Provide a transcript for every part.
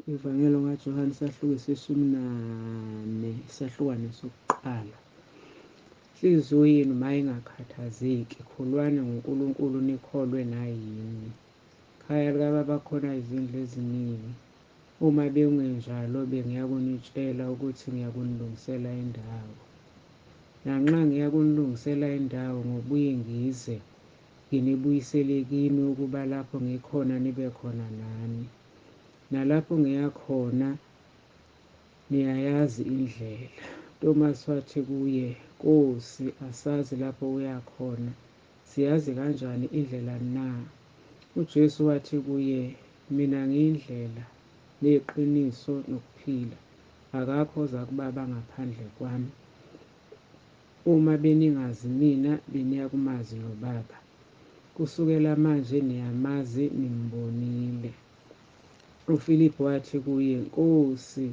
Ivangelo ngaJohane isahluko seshumi 4, isahlukwane sokuqala. Inhliziyo yenu mayingakhathazeki, kholwani nguNkulunkulu, nikholwe nayimi. Ekhaya likaBaba khona izindlu eziningi. Uma bekungenjalo, bengiyakunitshela ukuthi ngiyakunilungisela indawo. Nanxa ngiyakunilungisela indawo, ngobuye ngize nginibuyisele kimi, ukuba lapho ngikhona nibe khona nani. Nalapho ngiya khona niyayazi indlela. Tomasi wathi kuye, Nkosi, asazi lapho uya khona, siyazi kanjani indlela na? UJesu wathi kuye, Mina ngiyindlela, neqiniso, nokuphila. Akakho oza kuBaba ngaphandle kwami. Uma beningazi mina, beniyakumazi noBaba. Kusukela manje niyamazi, nimbonile. UFiliphu wathi kuye, Nkosi,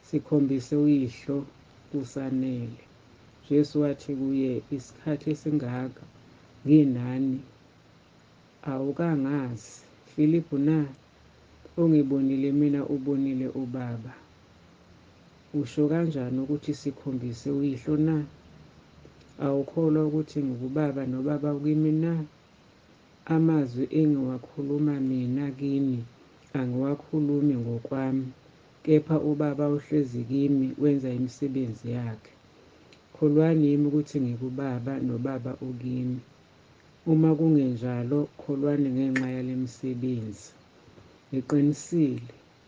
sikhombise uYihlo, kusanele. Jesu wathi kuye, Isikhathi esingaka nginani, awukangazi, Filiphu na? Ongibonile mina ubonile uBaba. Usho kanjani ukuthi, Sikhombise uYihlo na? Awukholwa ukuthi ngikuBaba noBaba ukimi na? Amazwi engiwakhuluma mina kini angiwakhulumi ngokwami, kepha uBaba ohlezi kimi wenza imisebenzi yakhe. Kholwani yimi ukuthi ngikuBaba, noBaba ukimi. Uma kungenjalo, kholwani ngenxa yale misebenzi. Ngiqinisile,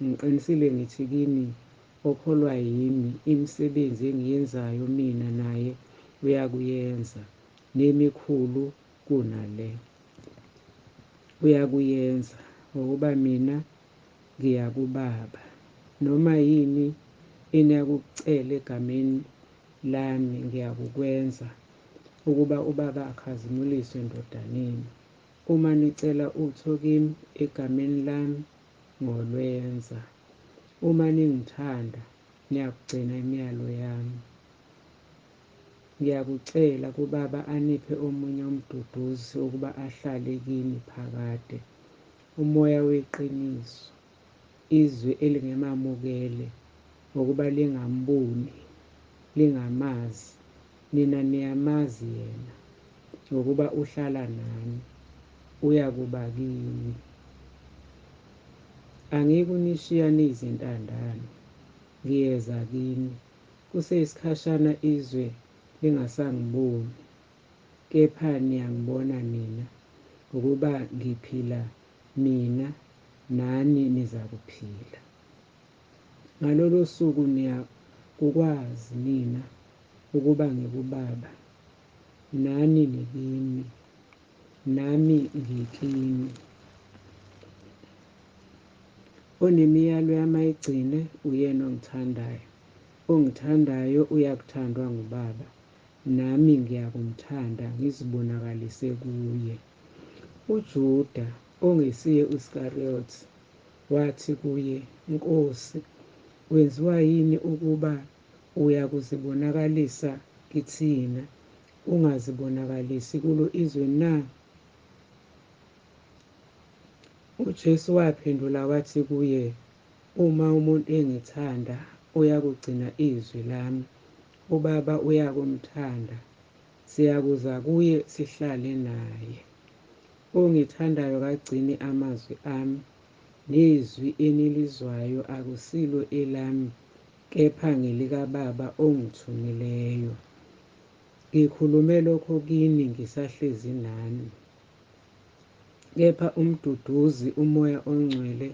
ngiqinisile ngithi kini, okholwa yimi, imisebenzi engiyenzayo mina naye uyakuyenza, nemikhulu kunale uyakuyenza, ngokuba mina ngiya kuBaba. Noma yini eniyakukucela egameni lami, ngiyakukwenza, ukuba uBaba akhazimuliswe eNdodaneni. Uma nicela utho kimi egameni lami, ngolwenza. Uma ningithanda, niyakugcina imiyalo yami. Ngiyakucela kuBaba aniphe omunye uMduduzi ukuba ahlale kini phakade, uMoya weqiniso, izwe elingemamukele, ngokuba lingamboni, lingamazi. Nina niyamazi yena, ngokuba uhlala nani, uyakuba kini. Angiyikunishiya niyizintandane, ngiyeza kini. Kuseyisikhashana izwe lingasangiboni, kepha niyangibona nina, ngokuba ngiphila mina, nani nizakuphila. Ngalolo suku niyakukwazi nina ukuba ngikuBaba, nani nikimi, nami ngikini. Onemiyalo yami ayigcine, uyena ongithandayo. Ongithandayo uyakuthandwa nguBaba, nami ngiyakumthanda, ngizibonakalise kuye. UJuda, ongesiye uIskariyothi, wathi kuye, Nkosi, wenziwa yini ukuba uyakuzibonakalisa kithina, ungazibonakalisi kulo izwe na? UJesu waphendula wathi kuye, Uma umuntu engithanda, uyakugcina izwi lami, uBaba uyakumthanda, siyakuza kuye, sihlale naye. Ongithandayo kagcine amazwi ami, nezwi enilizwayo akusilo elami, kepha ngelikaBaba ongithumileyo. Ngikhulume lokho kini ngisahlezi nani. Kepha uMduduzi, uMoya oNgcwele,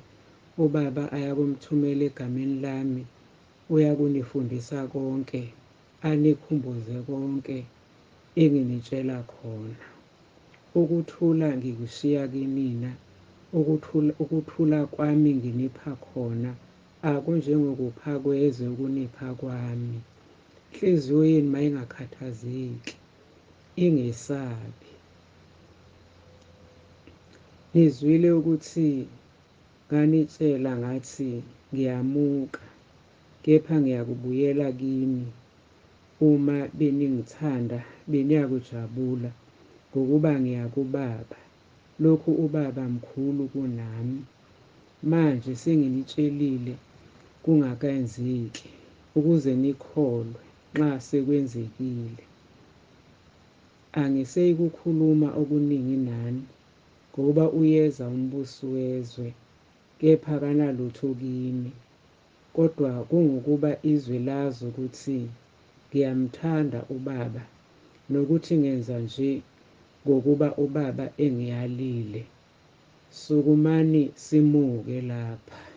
uBaba ayakumthumela egameni lami, uyakunifundisa konke, anikhumbuze konke enginitshela khona. Ukuthula ngikushiya kinina, ukuthula kwami nginipha khona, akunjengokupha kwezwe ukunipha kwami. Inhliziyo yenu mayingakhathazeki, ingesabi. Nizwile ukuthi nganitshela ngathi, Ngiyamuka, kepha ngiyakubuyela kini. Uma beningithanda, beniyakujabula, ngokuba ngiya kuBaba, lokhu uBaba mkhulu kunami. Manje senginitshelile kungakenzeki, ukuze nikholwe nxa sekwenzekile. Angiseyikukhuluma okuningi nani, ngokuba uyeza umbusi wezwe, kepha akanalutho kimi. Kodwa kungukuba izwe lazi ukuthi ngiyamthanda uBaba, nokuthi ngenza nje ngokuba uBaba engiyalile. Sukumani simuke lapha.